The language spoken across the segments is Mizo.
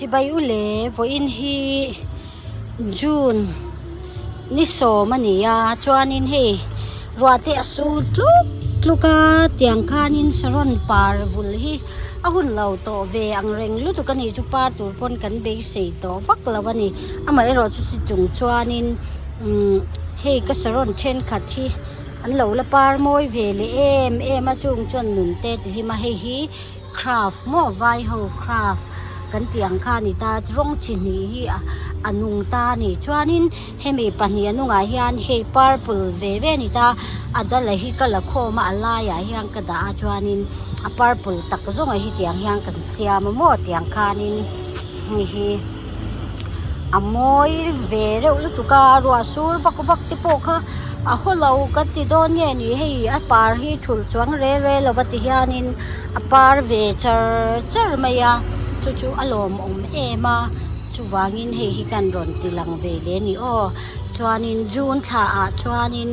Chibai u le, vawiin hi June ni sawm a ni a, chuanin hei ruah te a sur tluk tluk a, tiang khanin saron par vul hi a hun lo tawh ve ang reng lutuk a ni chu par tur pawn kan beisei tawh vak lo a ni, amaherawh chu chung chuanin umm hei ka saron thenkhat hi an lo la par mawi ve leh em em a chung chuan nun te ti hlim a hei hi. Craft maw vai ho craft kan tih ang kha a ni ta rawng chi hnih hi a nung ta a ni chuanin hemi pahnih a nungah hian hei purple ve ve a ni ta a dala hi ka la khawm a a laiah hian ka dah a chuanin a purple tak zawng ah hi tiang hian kan siam a maw tiang khanin hei hi a mawi ve reuh lutuk a ruah sur vak vak te pawh kha a haw lo ka ti dawn nge ni hei a par hi thulh chuang re re lo va ti hianin a par ve char char mai a chu chu a lawmawm em a chuvangin hei hi kan rawn ti lang ve leh a ni aw chuanin june thla ah chuanin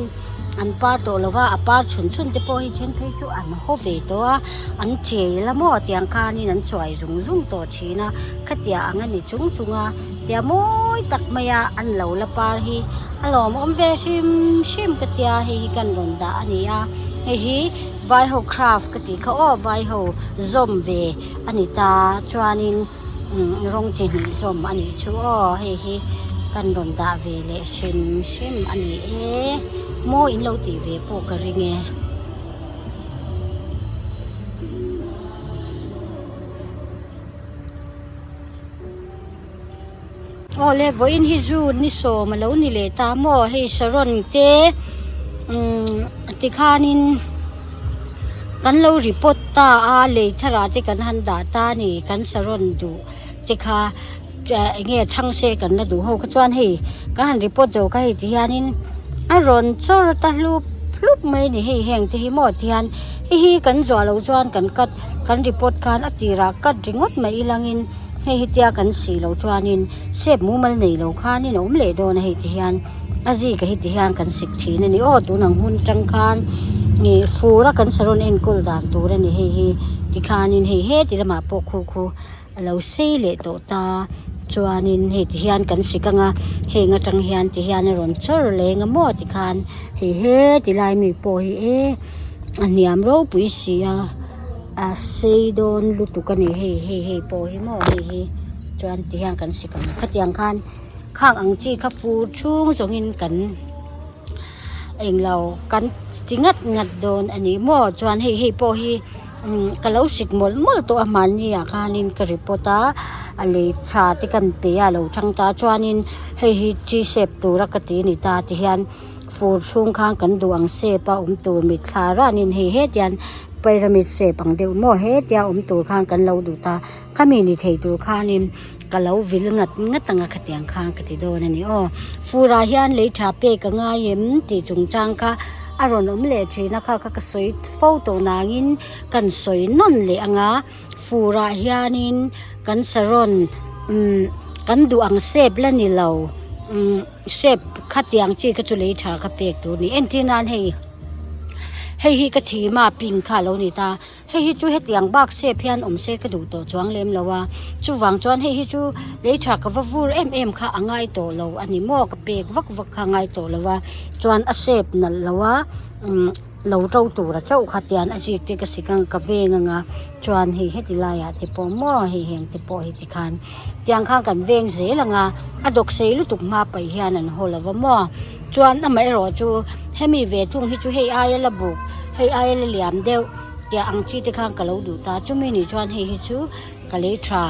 an par tawh lo va a par chhun chhun te pawh hi then phei chu an haw ve tawh a an chei la maw tiang khanin an chuai zung zung tawh thin a khatia ang a ni chung chung a tia mawi tak mai a an lo la par hi a lawmawm ve hrim hrim ka tia hei hi kan rawn dah a ni a hei hi vai ho craft ka tih kha aw vai ho zawm ve a ni ta chuanin umm rawng chi hnih zawm a nih chu aw hei hi kan rawn dah ve leh hrim hrim a ni e maw in lo tih ve pawh ka ring e. Awle vawiin hi June ni sawm a lo ni leh ta maw hei saron te umm tikhanin kan lo report ta a lei tharah te kan han dah ta a ni kan saron duh te kha eng nge thang se kan la duh ho kha chuan hei kan han report zo kha hei ti hianin a rawn chawr ta hlup hlup mai a ni hei heng te hi maw tihian hei hi kan zuah loh chuan kan cut kan report khan a tirah cut ringawt mai ilangin hei hi tia kan sih loh chuanin shape mumal nei lo khanin a awm leh dawn a hei ti hian a zika hi ti hian kan sik thin a ni aw tun ang hun atang khan ih fur a kan saron enkawl dan tur a ni hei hi tikhanin hei heti lamah pawh khu khu a lo sei leh tawh ta chuanin hei ti hian kan sik ang a heng atang hian ti hian a rawn chawr leng a maw tikhan hei heti lai mi pawh hi e a hniam ropui si a a sei dawn lutuk a ni hei hei hei pawh hi maw hei hi chuan ti hian kan sik ang khatiang khan khang ang chi kha fur chhung zawngin kan englo kan ti ngat ngat dawn a ni maw chuan hei hei pawh hi umm ka lo sik mawlh mawlh tawh a hmanni ah khanin ka report a a lei tha te kan pe a lo chang ta chuanin hei hi chi shape tura ka ti a ni ta ti hian fur chhung khan kan duh ang shape a awm tur mitthla ranin hei hetiang pyramid shape ang deuh maw hetia awm tur khan kan lo duh ta khami ni thei tur khanin ka lo vil ngat ngat ang a khatiang khan ka ti dawn a ni aw furah hian lei tha pek a ngai em tih chungchang kha a rawn awm leh thin a kha kha ka sawi fo tawh nangin kan sawi nawn leh ang a furah hianin kan saron umm kan duh ang shape la ni lo umm shape khatiang chi kha chu lei tha kha pek tur a ni entir nan hei hei hi ka thim a pink kha a lo ni ta. Hei hi chu hetiang bak shape hian awm se ka duh tawh chuang lem lo a, chuvang chuan hei hi chu lei tha ka va vur em em kha a ngai tawh lo a ni maw ka pek vak vak kha a ngai tawh lo a, chuan a shape nalh lo a umm lo to tur a chauh kha tian a zik te ka sik ang ka veng ang a, chuan hei heti laiah te pawh maw hei heng te pawh heti khan tiang khan kan veng zel ang a, a dawk sei lutuk hma paih hian an haw lo va maw chuan amaherawh chu hemi ve thung hi chu hei aia la buk hei aia la liam deuh. Tiah ang chi te khan ka lo duh ta chumi nih chuan hei hi chu ka lei tha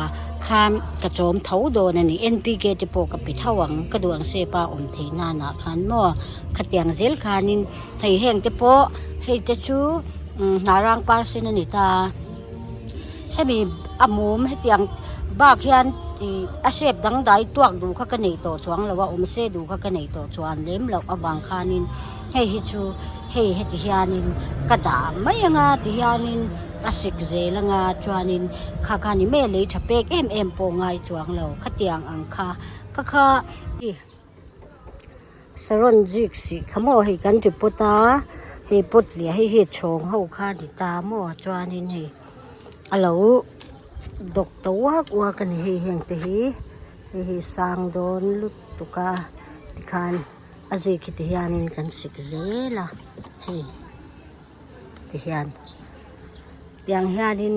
khan ka chawm tho dawn a ni N_P_K te pawh ka pe tho ang ka duh ang shape a awm theih nan ah khan maw khatiang zel khanin hei heng te pawh hei te chu hnah rang par sen a ni ta hemi a mum hetiang bak hian ih a shape dangdai tuak duh kha ka nei tawh chuang lo a awm se duh kha ka nei tawh chuan lem loh avang khanin hei hi chu. Hei heti hianin ka dah mai anga ti hianin a sik zel anga chuanin kha kha ni mai a lei tha pek em em pawh ngai chuang lo khatiang ang kha kha kha i saron zik sih kha maw hei kan ti pawt a hei pawt leh hei hi chhawng ho kha a ni ta maw chuanin hei a lo. Dawk ta uak uak a ni hei heng te hi hei hi sang dawn lutuk a tikhan a zui khi ti hianin kan sik zel a hei ti hian tiang hianin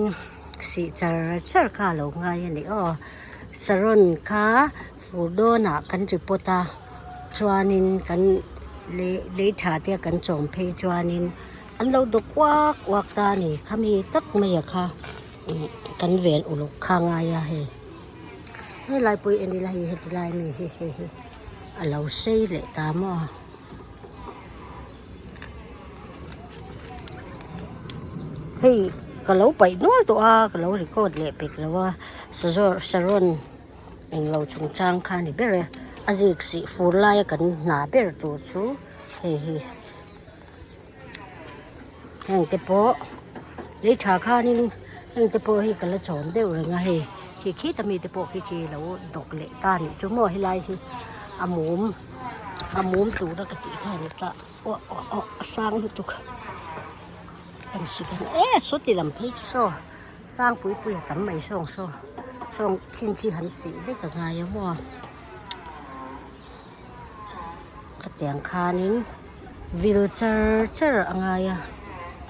sih char char kha a lo ngai a ni aw saron kha fur dawnah kan ri pawt a chuanin kan lei lei tha te kan chawm phei chuanin an lo dawk uak uak ta a ni khami tak mai a kha. Kan ven uluk kha ngai a hei helai pawh hi en ila hei heti lai mi hi hei hi a lo sei leh ta maw. Hei ka lo paih nual tawh a ka lo record leh pek lo a sazawr saron englo chungchang kha a ni ber e a zik sih fur laia kan hna ber tur chu hei hi. Heng te pawh lei tha khanin heng te pawh hi ka la chawm deuh reng a hei khi khita mi te pawh khi khi lo dawk leh ta a nih chu maw helai hi a mum a mum tura ka tih kha a ni ta aw aw aw a sang lutuk kan si dawn e sawti lam phei chu saw sang pui pui a tam mai sawng saw sawng khing khi han sih vek a ngai a maw. Khatiang khanin vil char char a ngai a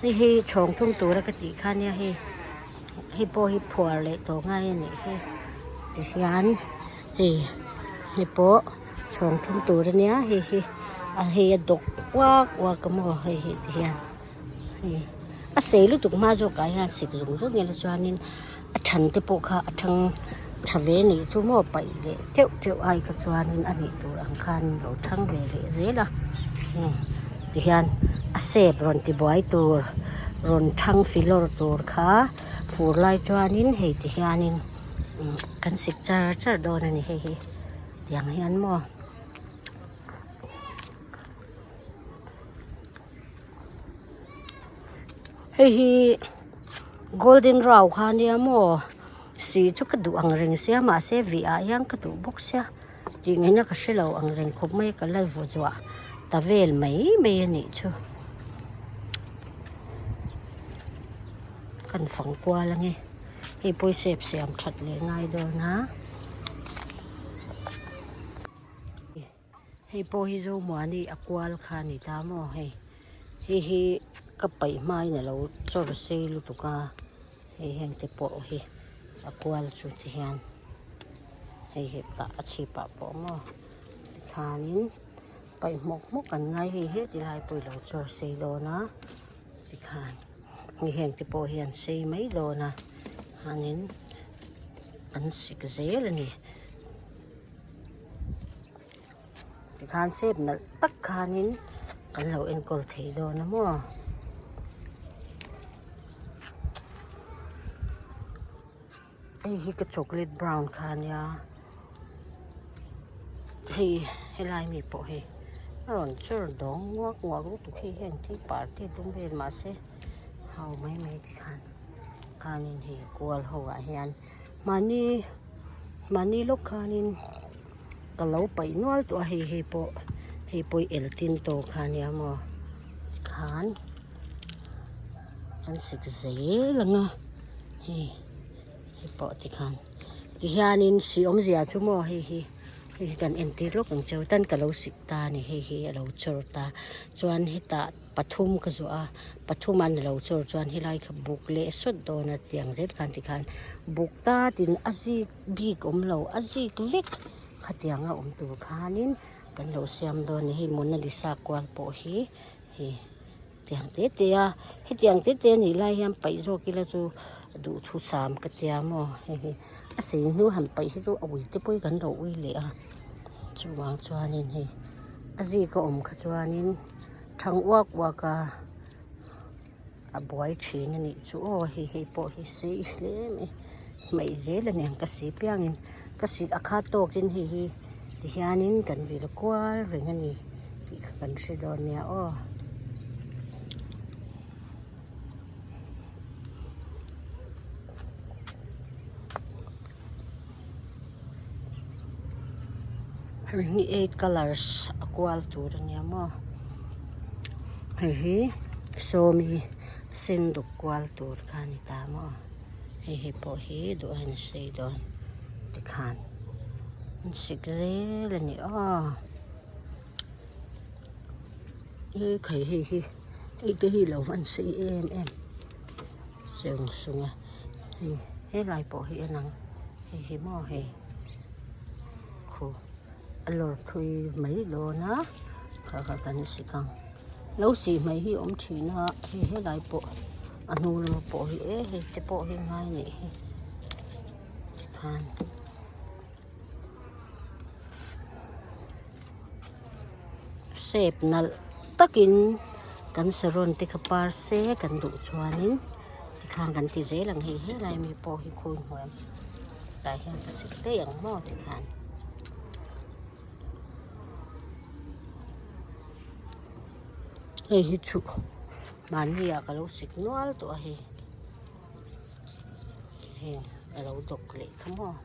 hei hi chhawng thum tura ka tih kha nia hei hei pawh hi phuar leh tawh ngai a nih hi tihian hei hei pawh chhawng thum tur a nia hei hi a hei a dawk uak uak a maw hei hi tihian hei a sei lutuk hma zawk ah hian sik zung zung ila chuanin. A then te pawh kha a thang tha ve nih chu maw paih leh teuh teuh ai kha chuanin a nih tur ang khan lo thang ve leh zel a tihian a shape rawn ti buai tur rawn thang filawr tur kha fur lai chuanin hei ti hianin kan sik char char dawn a ni hei hi tiang hian maw. Hei hi golden rau kha ania maw si chu ka duh ang reng sia mahse vih ah hian ka duh bawk sia tih ngaihna ka hrelo ang reng khawp mai ka la vaw zuah ta vel mai mai a nih chu kan fang kual ange hei pawisa siam that leh ngai dawn a. Hei pawh hi Zomuani a kual kha a ni ta maw hei hei hi ka paih hmain a lo chawr sei lutuk a hei heng te pawh hi a kual chu ti hian hei hi tah a chhip ah pawh maw tikhanin paih hmawk hmawk an ngai hei heti lai pawh i lo chawr sei dawn a tikhan hei heng te pawh hi an sei mai dawn a khanin an sik zel a ni. Tikhan shape nalh tak khanin kan lo enkawl thei dawn a maw. Hei hi ka chocolate brown kha ania hei helai mi pawh hei a rawn chawr dawng nguak nguak lutuk hei hian thil par te tum vel mahse ho mai mai tikhan khanin hei kual ho ah hian. Mahni mahni lawk khanin ka lo paih nual tawh a hei hei pawh hei pawh i el tin tawh kha ania maw tikhan an sik zel ang a hei hei pawh tikhan tihianin sih awmzia chu maw hei hi hei hi kan entir lawk ang cheu tan ka lo sik ta a ni hei hi a lo chawr ta chuan hetah. Pathum ka zuah a pathum an lo chawr chuan helai kha buk leh sawt dawn a chiang zel khan tikhan buk tatin a zik bik awm lo a zik vek khatiang a awm tur khanin kan lo siam dawn a ni hei Monalisa kual pawh hi hei tiang te te a hetiang te te a nih lai hian paih zawk ila chu duhthusam ka tia maw hei hi a sei hnu han paih hi chu a ui te pawh hi kan lo ui leh a chuvang chuanin hei a zik a awm kha chuanin. Thang uak uak a a buai thin a nih chu aw hei hei pawh hi sei hle mai hmaih zel a niang ka si piangin ka sit a khat tawkin hei hi tihianin kan vil kual reng a ni tih kha kan hre dawn nia aw. Hei hi eight colours a kual tur a nia maw hei hi sawmi senduk kual tur kha a ni ta maw. Hei hi pawh hi duh aiin a sei dawn tikhan an sik zel a ni aw he khai hei hi hei te hi lo van sei em em seng sung a hei helai pawh hi en ang hei hi maw hei khu a lawr thui mai dawn a kha kha kan sik ang. Lo sih mai hi a awm thin a hei helai pawh a hnung lama pawh hi e hei te pawh hi ngai anih hi tikhan shape nalh takin kan saron te kha par se kan duh chuanin tikhan kan ti zel ang hei helai mi pawh hi khawi hmuh em tah hian ka sik daih ang maw tikhan. Hei hi chu mahni ah ka lo sik nual tawh a hei heng a lo dawk leh kha maw.